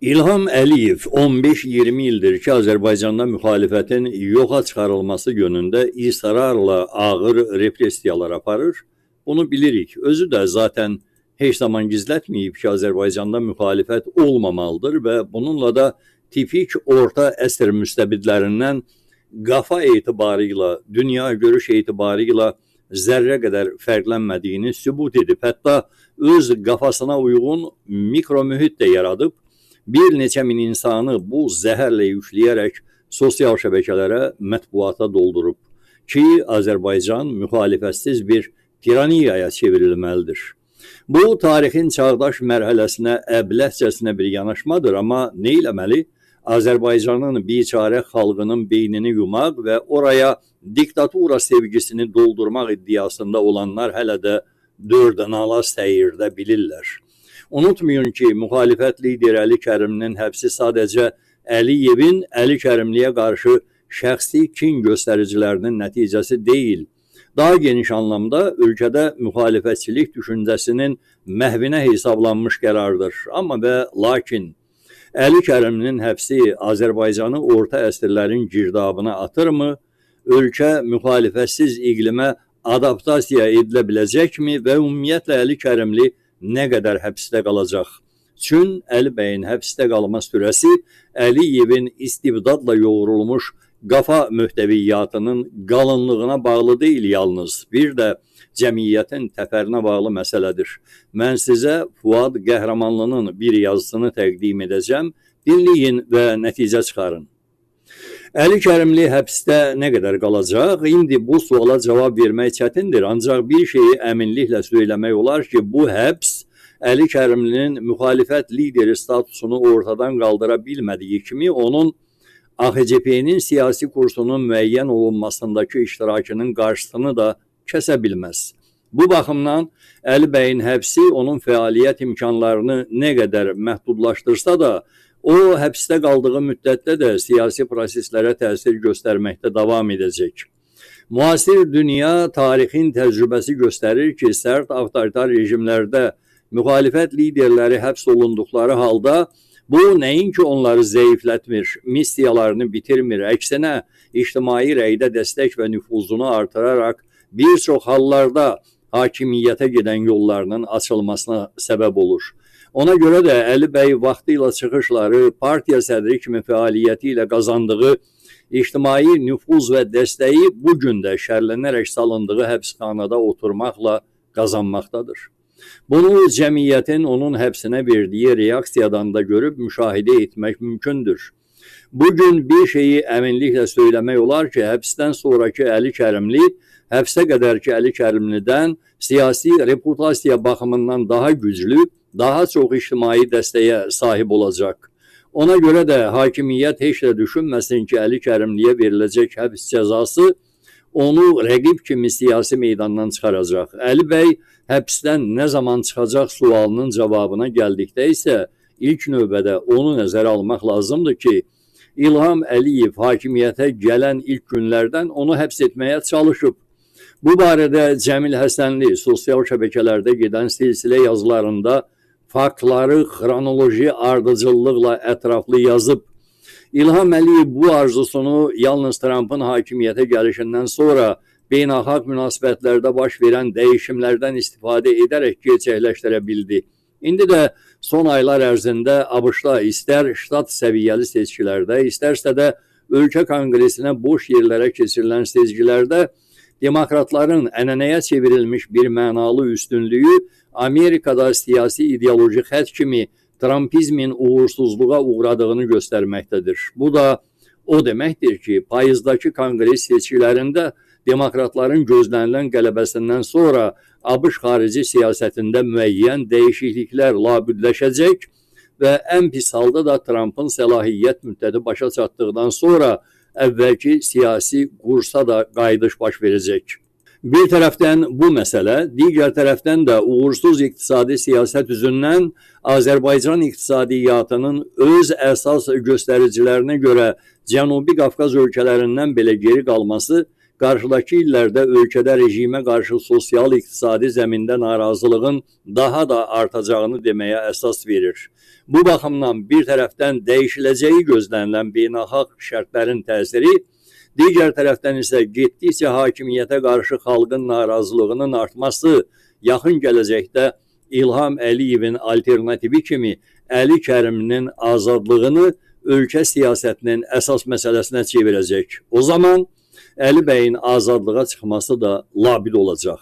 İlham Əliyev 15-20 ildir ki, Azərbaycanda müxalifətin yoxa çıxarılması yönündə israrla ağır repressiyalar aparır. Bunu bilirik. Özü də zaten heç zaman gizlətməyib ki, Azərbaycanda müxalifət olmamalıdır və bununla da tipik orta əsr müstəbidlərindən qafa etibarıyla, dünya görüş etibarıyla zərrə qədər fərqlənmədiyini sübut edib. Hətta öz qafasına uyğun mikro mühit də yaradıb. Bir neçə min insanı bu zəhərlə yükləyərək sosial şəbəkələrə, mətbuata doldurub ki, Azərbaycan müxalifətsiz bir tiraniyaya çevrilməlidir. Bu, tarixin çağdaş mərhələsinə əbləhcəsinə bir yanaşmadır, amma nə eləməli? Azərbaycanın biçarə xalqının beynini yumaq və oraya diktatura sevgisini doldurmaq iddiasında olanlar hələ də dördənala səyirdə bilirlər. Unutmayın ki, müxalifət lideri Əli Kərimlinin həbsi sadəcə Əliyevin Əli Kərimliyə qarşı şəxsi kin göstəricilərinin nəticəsi deyil. Daha geniş anlamda ölkədə müxalifətçilik düşüncəsinin məhvinə hesablanmış qərardır. Amma və lakin Əli Kərimlinin həbsi Azərbaycanı orta əsrlərin girdabına atırmı? Ölkə müxalifətsiz iqlimə adaptasiya edilə biləcəkmi və ümumiyyətlə Əli Kərimli nə qədər həbsdə qalacaq? Çün Əli bəyin həbsdə qalma sürəsi Əliyevin istibdadla yoğrulmuş qafa möhtəviyyatının qalınlığına bağlı deyil yalnız, bir də cəmiyyətin təfərinə bağlı məsələdir. Mən sizə Fuad Qəhrəmanlının bir yazısını təqdim edəcəm. Dinləyin və nəticə çıxarın. Əli Kərimli həbsdə nə qədər qalacaq? İndi bu suala cavab vermək çətindir. Ancaq bir şeyi əminliklə söyləmək olar ki, bu həbs Əli Kərimlinin müxalifət lideri statusunu ortadan qaldıra bilmədiyi kimi onun AXCP-nin siyasi kursunun müəyyən olunmasındakı iştirakının qarşısını da kəsə bilməz. Bu baxımdan Əli bəyin həbsi onun fəaliyyət imkanlarını nə qədər məhdudlaşdırsa da, o həbsdə qaldığı müddətdə də siyasi proseslərə təsir göstərməkdə davam edəcək. Müasir dünya tarixin təcrübəsi göstərir ki, sərt avtoritar rejimlərdə müxalifət liderləri həbs olunduqları halda bu nəinki onları zəiflətmir, missiyalarını bitirmir, əksinə ictimai rəydə dəstək və nüfuzunu artıraraq bir çox hallarda hakimiyyətə gedən yollarının açılmasına səbəb olur. Ona görə də Əli bəy vaxtıyla çıxışları, partiya sədri kimi fəaliyyəti ilə qazandığı ictimai nüfuz və dəstəyi bu gün də şərlənərək salındığı həbsxanada oturmaqla qazanmaqdadır. Bunu cəmiyyətin onun həbsinə verdiyi reaksiyadan da görüb müşahidə etmək mümkündür. Bugün bir şeyi əminliklə söyləmək olar ki, həbsdən sonraki Əli Kərimli, həbsə qədərki Əli Kərimlidən siyasi reputasiya baxımından daha güclü, daha çox ictimai dəstəyə sahib olacaq. Ona görə də hakimiyyət heç də düşünməsin ki, Əli Kərimliyə veriləcək həbs cəzası onu rəqib kimi siyasi meydandan çıxaracaq. Əli bəy həbsdən nə zaman çıxacaq sualının cavabına gəldikdə isə ilk növbədə onu nəzərə almaq lazımdır ki, İlham Əliyev hakimiyyətə gələn ilk günlərdən onu həbs etməyə çalışıb. Bu barədə Cəmil Həsənli sosial şəbəkələrdə gedən silsilə yazılarında faktları xronoloji ardıcıllıqla ətraflı yazıb. İlham Əliyev bu arzusunu yalnız Trumpın hakimiyyətə gəlişindən sonra beynəlxalq münasibətlərdə baş verən dəyişimlərdən istifadə edərək gerçəkləşdirə bildi. İndi də son aylar ərzində ABŞ-da istər ştat səviyyəli seçkilərdə, istərsə də ölkə konqresinə boş yerlərə keçirilən seçkilərdə demokratların ənənəyə çevrilmiş bir mənalı üstünlüyü Amerikada siyasi ideoloji xətt kimi Trumpizmin uğursuzluğa uğradığını göstərməkdədir. Bu da o deməkdir ki, payızdakı konqres seçkilərində demokratların gözlənilən qələbəsindən sonra ABŞ xarici siyasətində müəyyən dəyişikliklər labüdləşəcək və ən pis halda da Trumpın səlahiyyət müddəti başa çatdıqdan sonra əvvəlki siyasi kursa da qayıdış baş verəcək. Bir tərəfdən bu məsələ, digər tərəfdən də uğursuz iqtisadi siyasət üzündən Azərbaycan iqtisadiyyatının öz əsas göstəricilərinə görə Cənubi Qafqaz ölkələrindən belə geri qalması qarşıdakı illərdə ölkədə rejimə qarşı sosial-iqtisadi zəmində narazılığın daha da artacağını deməyə əsas verir. Bu baxımdan bir tərəfdən dəyişiləcəyi gözlənilən beynəlxalq şərtlərin təsiri, digər tərəfdən isə getdikcə hakimiyyətə qarşı xalqın narazılığının artması yaxın gələcəkdə İlham Əliyevin alternativi kimi Əli Kərimlinin azadlığını ölkə siyasətinin əsas məsələsinə çevirəcək. O zaman Əli bəyin azadlığa çıxması da labid olacaq.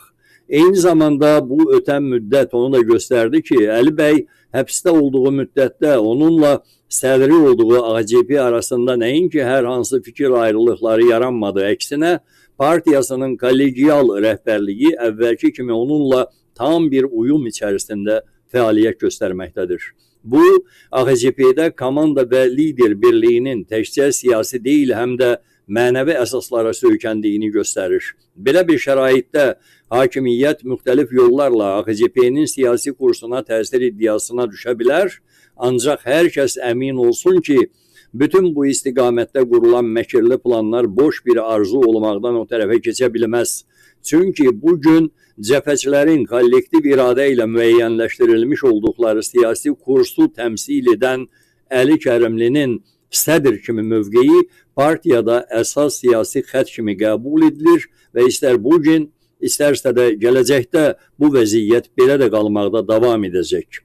Eyni zamanda bu ötən müddət onu da göstərdi ki, Əli bəy həbsdə olduğu müddətdə onunla sədri olduğu ACP arasında nəinki hər hansı fikir ayrılıqları yaranmadı, əksinə partiyasının kollegial rəhbərliyi əvvəlki kimi onunla tam bir uyum içərisində fəaliyyət göstərməkdədir. Bu, AXCP-də komanda və lider birliyinin təkcə siyasi deyil, həm də mənəvi əsaslara söykəndiyini göstərir. Belə bir şəraitdə hakimiyyət müxtəlif yollarla AXCP-nin siyasi kursuna təsir iddiasına düşə bilər, ancaq hər kəs əmin olsun ki, bütün bu istiqamətdə qurulan məkirli planlar boş bir arzu olmaqdan o tərəfə keçə bilməz. Çünki bugün cəbhəçilərin kollektiv iradə ilə müəyyənləşdirilmiş olduqları siyasi kursu təmsil edən Əli Kərimlinin sədr kimi mövqeyi partiyada əsas siyasi xətt kimi qəbul edilir və istər bugün, istərsə də gələcəkdə bu vəziyyət belə də qalmaqda davam edəcək.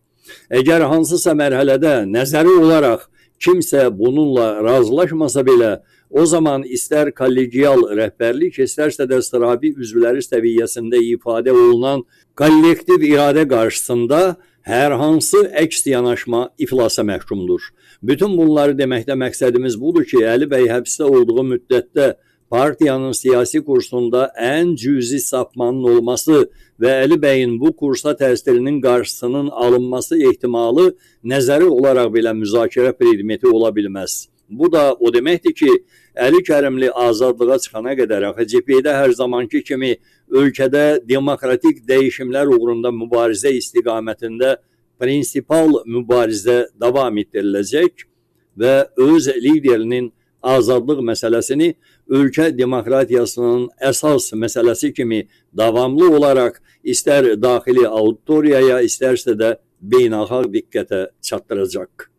Əgər hansısa mərhələdə nəzəri olaraq kimsə bununla razılaşmasa belə, o zaman istər kollegial rəhbərlik, istərsə də sıravi üzvləri səviyyəsində ifadə olunan kollektiv iradə qarşısında hər hansı əks yanaşma iflasa məhkumdur. Bütün bunları deməkdə məqsədimiz budur ki, Əli bəy həbsdə olduğu müddətdə partiyanın siyasi kursunda ən cüzi sapmanın olması və Əli bəyin bu kursa təsirinin qarşısının alınması ehtimalı nəzəri olaraq belə müzakirə predmeti ola bilməz. Bu da o deməkdir ki, Əli Kərimli azadlığa çıxana qədər AXCP-də hər zamanki kimi ölkədə demokratik dəyişimlər uğrunda mübarizə istiqamətində prinsipal mübarizə davam etdiriləcək və öz liderinin azadlıq məsələsini ölkə demokratiyasının əsas məsələsi kimi davamlı olaraq istər daxili auditoriyaya, istərsə də beynəlxalq diqqətə çatdıracaq.